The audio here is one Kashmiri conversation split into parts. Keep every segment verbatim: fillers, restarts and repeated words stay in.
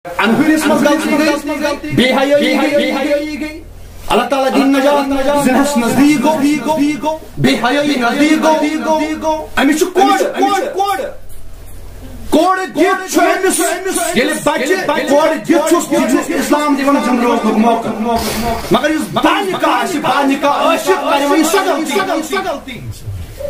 انہٲرِس منٛز غلطی گٔے، بے حیٲیی گٔے، اللہ تعالیٰ دِیِن نجات۔ زِنہَس نزدیٖک گوٚو، بے حیٲیی نزدیٖک گوٚو، أمِس چھُ کورِ، أمِس چھُ کورِ۔ کورِ دِتھ چھُ أمِس، ییٚلہِ بچہِ کورِ دِتھ چھُس، یہِ چھُس اسلام دِوان زِنٛدٕ روزنُک موقعہٕ۔ مگر یُس با نکاح آسہِ، با نکاح ٲسِتھ کرِ وۄنۍ سۄ غلطی۔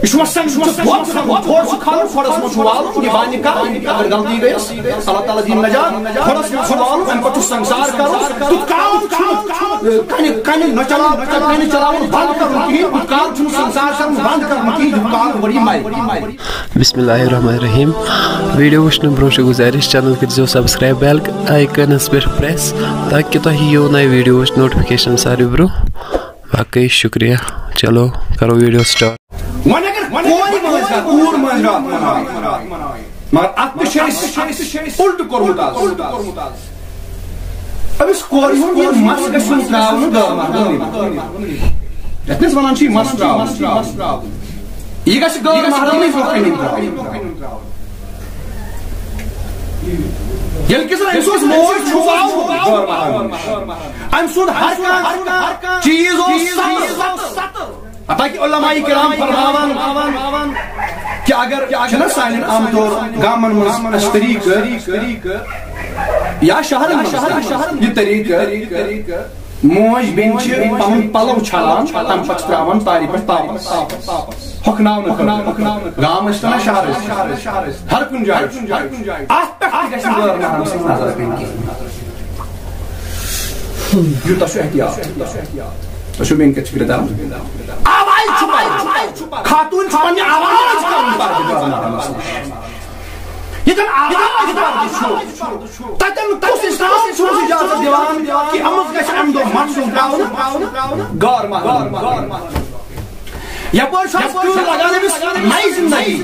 یہِ چھُ وۄنۍ سمجھُن، یہِ چھُ دۄد ژھٕنُن، کھۄڑ چھُ کھالُن، کھۄڑَس منٛز چھُ والُن، یہِ با نکاح، اگر غلطی گٔیَس، اللہ تعالیٰ دِیِن نجات، کھۄڑَس منٛز چھُ والُن، اَمہِ پَتہٕ چھُ سنسار کَرُن، تیُتھ کال چھُنہٕ، اَ، کَنہِ، کَنہِ نہ چلاوُن، کَنہِ چلاوُن بنٛد کَرُن کِہیٖنۍ، تیُتھ کال چھُنہٕ سنسار کَرُن بنٛد کَرُن کِہیٖنۍ، یُتھ کال گۄڈٕ یہِ مَرِ۔ بسم اللہ الرحمن الرحیم۔ ویڈیو وٕچھنہٕ برونٛہہ چھِ گُزٲرِش، چینل کٔرزیو سبسکرائب، بیل آئیکنس پٮ۪ٹھ پریس، تاکہِ تۄہہِ یِیو نئے ویڈیووٕچ نوٹیفکیشن ساروی برونٛہہ۔ باقٕے شُکریہ۔ چلو، کرو ویڈیو سٹارٹ۔ وۄنۍ اگر کورِ مٲنٛزِ راتھ، کوٗر مٲنٛزِ راتھ مناوِ، مگر اتھ تہِ چھُ اَسہِ الٹہٕ کوٚرمُت آز۔ أمِس کورِ ہُنٛد یہِ مَس گژھِ نہٕ ترٛاونہٕ غٲر محرمٕے۔ یَتھ نہٕ أسۍ وَنان چھِ یہِ مَس ترٛاوُن۔ یہِ گژھِ غٲر محرمٕے برٛونٛہہ کَنہِ ترٛاوُن۔ ییٚلہِ کہِ زَن أمۍ سُنٛد موج چھُ آو غٲر محرم۔ أمۍ سُنٛد ہر کانٛہہ چیٖز اوس سَتٕر۔ حتیٰ کہ علماء کرام فرماوان کہ اگر چھِنہ سانٮ۪ن عام طور گامن منٛز اَسہِ طریٖقہٕ یا شہرن منٛز یہِ طریٖقہٕ، موج بیٚنہِ چھِ پنُن پلو چھلان، تَمہِ پتہٕ چھِ ترٛاوان تارِ پٮ۪ٹھ تاپس، ہۄکھناونہٕ خٲطرٕ۔ گام ٲسۍ تَن شہر ٲسۍ، ہر کُنہِ جایہِ چھُ۔ اَتھ پٮ۪ٹھ تہِ گژھِ نہٕ غٲر محرم سٕنٛز نظر پیٚنۍ کِہیٖنۍ۔ یوٗتاہ چھُ احتیاط۔ تۄہہِ چھُو میٛٲنۍ کَتھ فِکرِ تَران؟ آواز چھُ پَرُن۔ خاتوٗن چھُ پنٛنہِ آواز کَرُن پَرُن۔ ییٚتٮ۪ن آواز پَرُن چھُ، تَتٮ۪ن کُس اِسلام چھُ اِجازت دِوان کہِ أمِس گژھِ اَمہِ دۄہ مَس ترٛاوُن غٲر محرم؟ یپٲرۍ چھُ اَسہِ کٲم لگان أمِس نَیہِ زندگی۔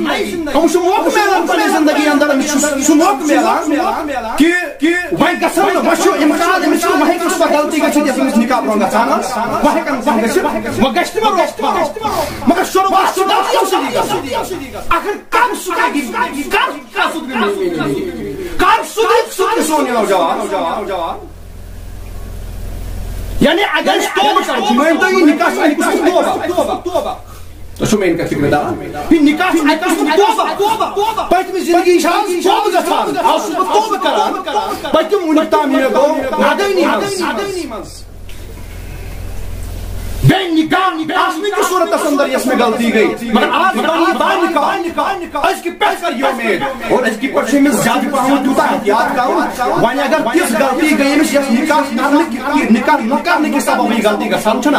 أمِس چھُ موقعہٕ میلان پننہِ زندگی اندر، أمِس چھُ سُہ موقعہٕ میلان کہِ، کہِ وۄنۍ گژھن نہٕ، وۄنۍ چھُ اِمکان أمِس چھُ، وۄنۍ ہیٚکہِ نہٕ سۄ غلطی گٔژھِتھ یۄس أمِس نکاح برونٛہہ گژھان ٲس۔ وۄنۍ ہیٚکن، وۄنۍ گژھِ، وۄنۍ گژھِ تہِ مےٚ روک تھام۔ مگر شروٗعات چھُ غلطیو سۭتی گژھان۔ آخر کر سُہ، کر، کر سُہ، کر سُہ، کر سُہ سون یہِ نوجوان۔ یعنی اگر أسۍ توبہٕ کرو، مٲنۍ تو یہِ نکاح چھُ اَکہِ قٕسمُک توبہٕ۔ تۄہہِ چھُو میٛٲنۍ کَتھ فِکرِ تَران؟ یہِ نکاح چھُ اَکہِ قٕسمُک توبہٕ۔ پٔتمہِ زندگی چھِ آز توبہٕ گژھان، آز چھُس بہٕ توبہٕ کران۔ پٔتِم وُنیُک تام یہِ گوٚو نادٲنی منٛز۔ بے نکاح آسنہٕ کِس صورتس اندر یۄس مےٚ غلطی گٔے، مگر آز بنی با نکاح۔ أزکہِ پٮ۪ٹھ کر یہِ اُمید، اور أزکہِ پٮ۪ٹھ چھُ أمِس زیادٕ پہم تیوٗتاہ احتیاط کرُن۔ وۄنۍ اگر تِژھ غلطی گٔے أمِس، یۄس نکاح کرنہٕ کہِ، نکاح نہ کرنہٕ کہِ سببہٕ یہِ غلطی گژھان چھُنہ،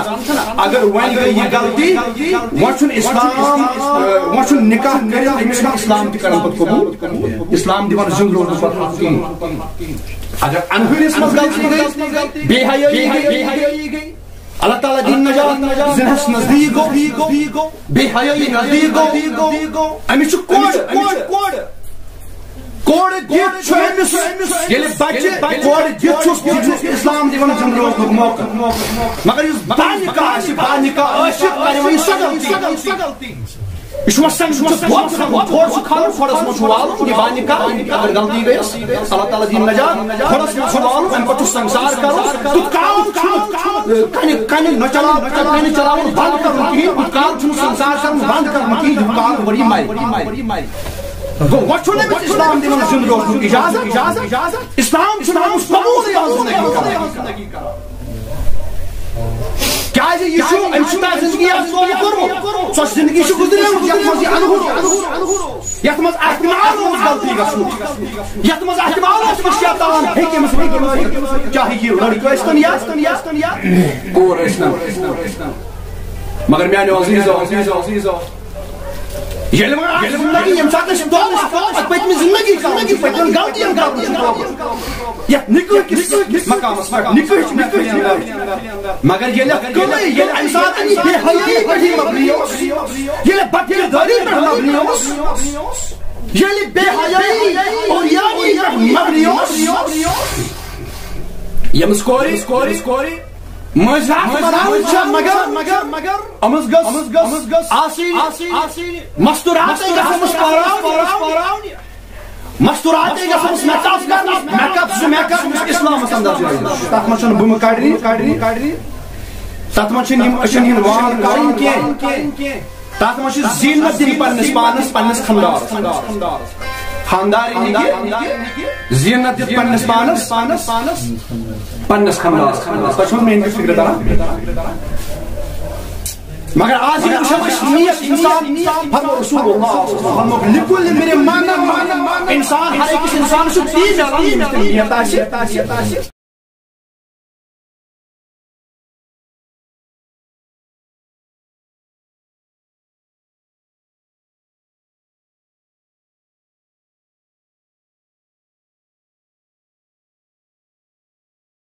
اگر وۄنۍ گٔے یہِ غلطی، وۄنۍ چھُنہٕ اسلام، وۄنۍ چھُنہٕ نکاح کٔرِتھ أمِس چھُنہٕ اسلام تہِ کران پتہٕ قبول، اسلام دِوان زِندٕ روزنہٕ پتہٕ حق کِہیٖنۍ۔ اگر انہٲرِس منٛز غلطی گٔے، بے حیٲیی گٔے، اللہ تعالیٰ دِیِن نجات، زِنہَس نزدیٖک گوٚو، بے حیٲیی نزدیٖک گوٚو، أمِس چھُ کورِ، أمِس چھُ کورِ دِتھ چھُ أمِس، ییٚلہِ بچہِ کورِ دِتھ چھُس، یہِ چھُس اسلام دِوان زِندٕ روزنُک موقعہٕ۔ مگر یُس با نکاح آسہِ، با نکاح ٲسِتھ کرِ وۄنۍ سۄ غلطی۔ یہِ چھُ وۄنۍ سمجھُن، یہِ چھُ دۄد ژھٕنُن، کھۄڑ چھُ کھالُن، کھۄڑَس منٛز چھُ والُن، یہِ با نکاح، اگر غلطی گٔیَس، اللہ تعالیٰ دِیِن نجات، کھۄڑَس منٛز چھُ والُن، اَمہِ پَتہٕ چھُ سنسار کَرُن، تیُتھ کال چھُنہٕ، کَنہِ، کَنہِ نہ چلاوُن، کَنہِ چلاوُن بنٛد کَرُن کِہیٖنۍ، تیُتھ کال چھُنہٕ سنسار کَرُن بنٛد کَرُن کِہیٖنۍ، یُتھ کال گۄڈٕ یہِ مَرِ۔ گوٚو، وۄنۍ چھُنہٕ أمِس اسلام دِوان زِندٕ روزنُک اجازت، اسلام چھُنہٕ أمِس قبوٗلٕے آز زندگی کران۔ کیازِ یہِ چھُ، أمۍ چھُ تَتھ زندگی آز سورُے کوٚرمُت۔ سۄ زندگی چھِ گُزریمٕژ، یَتھ منٛز یہِ اَنہُر اوس، یَتھ منٛز احتمال اوس غلطی گژھنُک، یَتھ منٛز احتمال اوس کہِ شیطان ہیٚکہِ أمِس رُکٲوِتھ، چاہے یہِ لڑکہٕ ٲسۍتن یا کوٗر ٲسۍتن۔ مگر میانیو عزیزو، ییٚلہِ وۄنۍ اکھ زندگی، ییٚمہِ ساتہٕ أسۍ توبہٕ، پٔتمہِ زندگی کرو، پٔتمٮ۪ن غلطین کرو، چھُ توبہٕ۔ یتھ نکاح کِس مقامس پٮ۪ٹھ، نکاح چھُ نکاح چھُ۔ مگر ییٚلہِ اَتھ کٲمٕے، ییٚلہِ اَمہِ ساتہٕ یہِ بے حیٲیی پٮ۪ٹھ یہِ مبنی اوس، ییٚلہِ بدکردٲری پٮ۪ٹھ مبنی اوس، ییٚلہِ بے حیٲیی اور یاری پٮ۪ٹھ مبنی اوس، ییٚمِس کورِ، کورِ، کورِ مٲنٛزِ راتھ مناوٕنۍ چھےٚ، مگر، مگر، مگر أمِس گٔژھ، أمِس گٔژھ آسٕنۍ، آسٕنۍ مستوٗراتٕے گٔژھ أمِس پاراونہِ۔ مستورات گژھان میک اپ کرنس، میک اپ سُہ میک اپ یُس اسلامس اندر چھُ۔ تتھ منٛز چھُنہٕ بُمہٕ کڑنی، کڑنی، کڑنی۔ تتھ منٛز چھِنہٕ یِم أچھن ہٕنٛدۍ وان کرٕنۍ کینٛہہ۔ تتھ منٛز چھِ زینت دِنۍ پننِس پانس، پننِس خاندارس۔ خاندار یعنی کہِ زینت دِتھ پننِس پانس، پننِس خاندارس۔ تۄہہِ چھُو میٲنۍ کِژھ فکر تران؟ مگر آز ییٚلہِ وٕچھو أسۍ نیت انسان، فرموو رسول اللہ صلی اللہ علیہ وسلم، فرموو، "لکل امرئ ما نویٰ"، انسان، ہر أکِس انسانس چھُ تی میلان ییٚمِس تٔمۍ نیت آسہِ۔